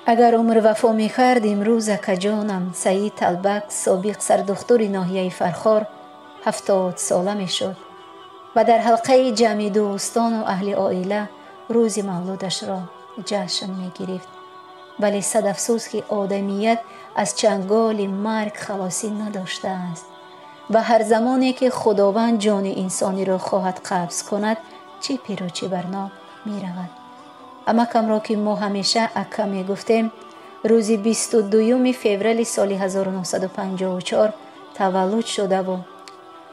Агар умр вафо мекард, имрӯз акаҷонам Саид Талбак, собиқ сардухтури ноҳияи Фархор, 70 сола мешуд ва дар ҳалқаи ҷамъи дӯстону аҳли оила рӯзи мавлудашро ҷашн мегирифт. Вале сад афсӯс, ки одамият аз чанголи марг халосӣ надоштааст ва ҳар замоне ки Худованд ҷони инсониро хоҳад қабз кунад, чӣ пиру чӣ барно меравад. Амакамро, ки мо ҳамеша ака мегуфтем, рӯзи 22-юми феврали соли 1954 таваллуд шудаву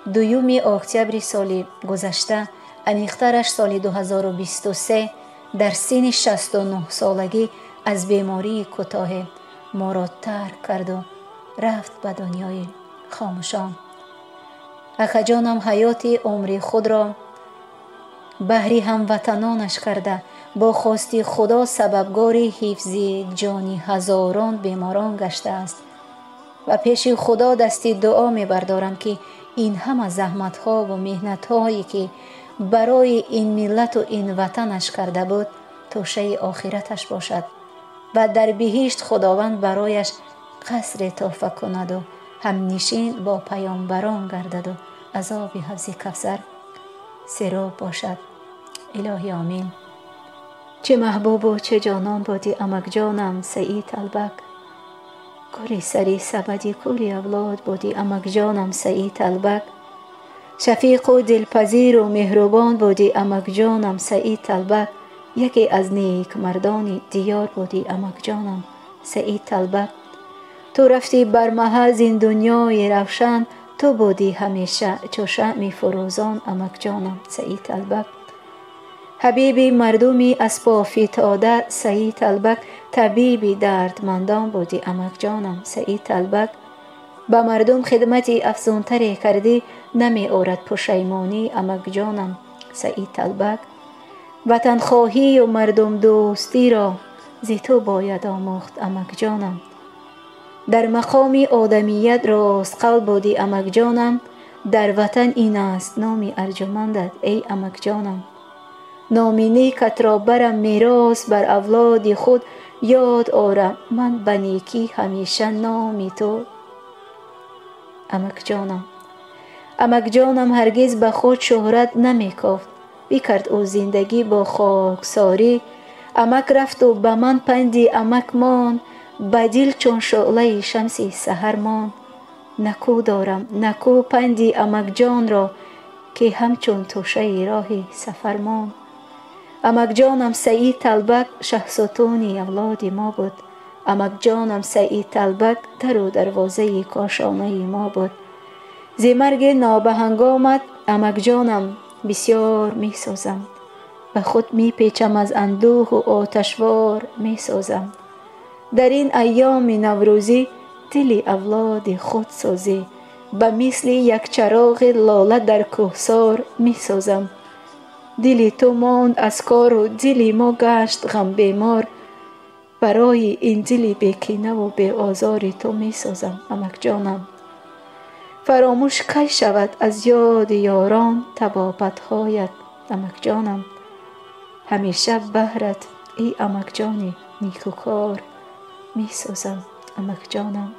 2-юми октябри соли гузашта, аниқтараш соли 2023, дар синни 69 солагӣ аз бемории кӯтоҳе моро тарк карду рафт ба дунёи хомӯшон. Акаҷонам ҳаёти умри худро баҳри ҳамватанонаш карда, бо хости Худо сабабгори ҳифзи ҷони ҳазорон беморон гаштааст ва пеши Худо дасти дуо мебардорам, ки ин ҳама заҳматҳову меҳнатҳое, ки барои ин миллату ин ватанаш карда буд, тӯшаи охираташ бошад ва дар биҳишт Худованд барояш қасре тӯҳфа кунаду ҳамнишин бо паёмбарон гардаду азоби ҳавзи Кавсар сероб бошад. Илоҳи омин. Чӣ маҳбубу чӣ ҷонон будӣ, амакҷонам Саид Талбак. Гули сари сабади кули авлод будӣ, амакҷонам Саид Талбак. Шафиқу дилпазиру меҳрубон будӣ, амакҷонам Саид Талбак. Яке аз некмардони диёр будӣ, амакҷонам Саид Талбак. Ту рафтӣ бар маҳал зин дунёи равшан, ту будӣ ҳамеша чу шамъи фурӯзон, амакҷонам Саид Талбак. Ҳабиби мардуми аз по фитода Саид Талбак, табиби дардмандон будӣ, амакҷонам Саид Талбак. Ба мардум хидмати афзунтаре кардӣ, намеорад пушаймонӣ, амакҷонам Саид Талбак. Ватанхоҳию мардумдӯстиро зи ту бояд омӯхт, амакҷонам. Дар мақоми одамият ростқавл будӣ, амакҷонам. Дар ватан ин аст номи арҷумандат, эй амакҷонам. Номи некатро барам мерос бар авлоди худ, ёд орам ман ба некӣ ҳамеша номи ту, амакҷонам. Амакҷонам ҳаргиз ба худ шӯҳрат намекофт, бикард ӯ зиндагӣ бо хоксорӣ. Амак рафту ба ман панди амак монд, ба дил чун шӯълаи шамси саҳар монд. Накӯ дорам, накӯ панди амакҷонро, ки ҳамчун тӯшаи роҳи сафар монд. Амакҷонам Саид Талбак шаҳсутуни авлоди мо буд. Амакҷонам Саид Талбак дару дарвозаи кошонаи мо буд. Зи марги нобаҳангомат, амакҷонам, бисёр месӯзам, ба худ мепечам, аз андӯҳу оташвор месӯзам. Дар ин айёми наврӯзӣ дили авлоди худ созӣ, ба мисли як чароғи лола дар кӯҳсор месӯзам. Дили ту монд аз кору дили мо гашт ғамбемор. Барои ин дили бекинаву беозори ту месӯзам, амакҷонам. Фаромӯш кай шавад аз ёди ёрон табобатҳоят, амакҷонам? Ҳамеша баҳрат, эй амакҷони никӯкор, месӯзам, амакҷонам.